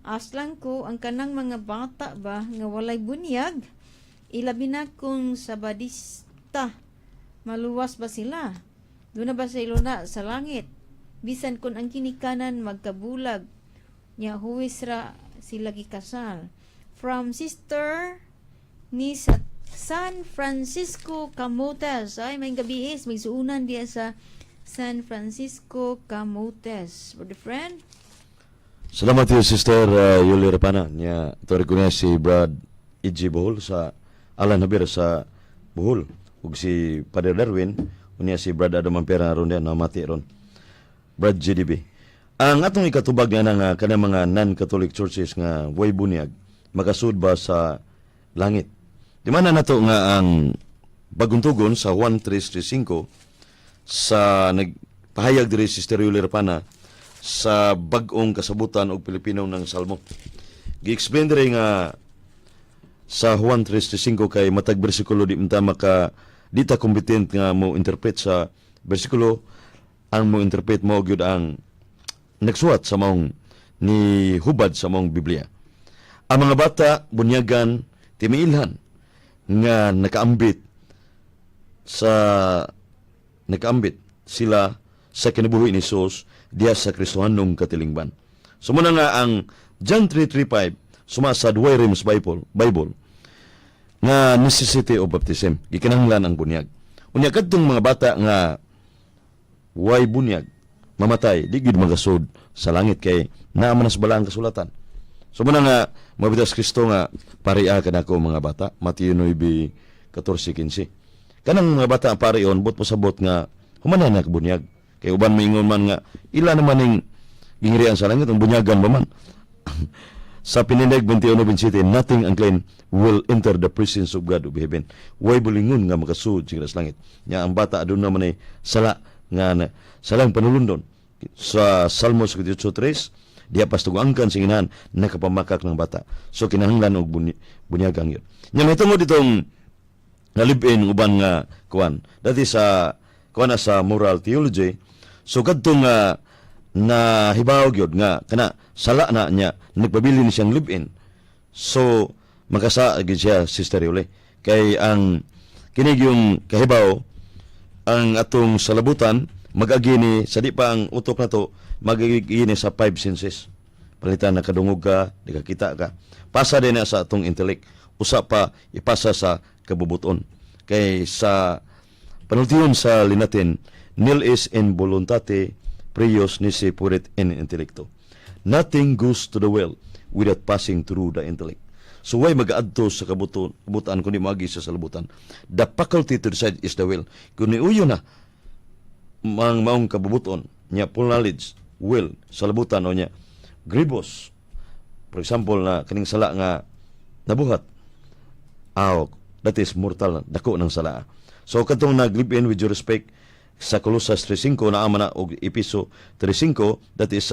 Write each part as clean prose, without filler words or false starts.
Aslang ko ang kanang mga bata ba nga walay bunyag, ilabi na kung Sabadista, maluwas ba sila? Duna ba sa iluna sa langit? Bisan kung ang kinikanan magkabulag, nya huwis ra sila gikasal. From Sister ni sa San Francisco, Camotes. Ay, may gabi is, may suunan diya sa San Francisco, Camotes. Brother friend? Salamat iyo, Sister Yuli Rapana. Nya ito ko niya si Brad Iji Bohol sa Alan Habir sa Bohol ug si Padre Darwin, unya si Brad Adam Ampera ron diyan namati ron. Brad GDB. Ang atong ikatubag nga nga kanang mga non-Catholic churches nga way bunyag makasud ba sa langit? Di man na nato nga ang bagong tugon sa 1335 sa nagpahayag diri si Sister Yuli Rapana sa Bag-ong Kasabutan og Pilipino ng Salmo. Gi-explain diri nga sa Juan 3:35 kay matag bersikulo di unta maka di ta competent nga mo interpret sa bersikulo. Ang mo interpret mo gyud ang nagsuwat sa maong ni hubad sa maong Biblia. Ang mga bata bunyagan timiilhan nga nakaambit sila sa kinabuhi ni Jesus diha sa Kristohanong katilingban. So muna nga ang John 3:35 suma sa Douay-Rheims Bible nga necessity of baptism, gikinahanglan ang bunyag. Unya kadtong mga bata nga way bunyag mamatay, di gyud magasud sa langit kay naa man sa balaang kasulatan. So muna nga mabitas Kristo nga paria kanako mga bata, Mateo 9:14-15. Kanang mga bata ang parion buot pasabot nga humana na kabunyag. Kay uban moingon man nga ila naman ning gingirian sa langit ang bunyagan ba man. Sa Pinileg 21:27, nothing unclean will enter the presence of God of heaven. Way bulingon nga makasud sa langit. Nya ang bata aduna man ay sala nga na, salang panulundon. Sa Salmo 58:3, diha pas angkan sa inahan nakapamakak ng bata. So kinahanglan og bunyagang yun. Nya may tungod itong nalibin uban nga kuan. Dati sa kuan na sa moral theology, so kadtong nga na hibaw gyud nga kana sala na niya nagpabili ni siyang live-in. So makasa gyud siya, Sister Yuli. Kay ang kini yung kahibaw ang atong salabutan mag-agi ni sa di pa ang utok nato, mag-agi ni sa five senses. Palitan nakadungog ka, di ka kita ka. Pasa din na sa atong intellect. Usa pa ipasa sa kabubuton. Kay sa panultihon sa Linatin, nil est in voluntate prius nisi fuerit in intellectu. Nothing goes to the will without passing through the intellect. So way magaadto sa kabuton, kabutan kundi moagi sa salabutan. The faculty to decide is the will. Kung niuyo na mang maong kabubuton nya full knowledge, will salabutan o nya grievous, for example, na kaning sala nga nabuhat aw, that is mortal, dako ng sala. So kadtong nag-live in, with due respect, sa Colosas 3:5 na ama na og Epeso 3:5, that is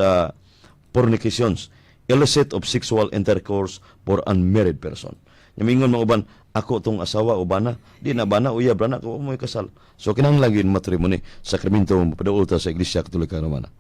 fornications, illicit of sexual intercourse for unmarried person. Nya mingon mga uban, ako tong asawa o bana, di na bana, uyab ra na, ko mo kasal. So kinahanglan gyud matrimony, sakramento, mapaduol ta sa Iglesia Katolika Romana.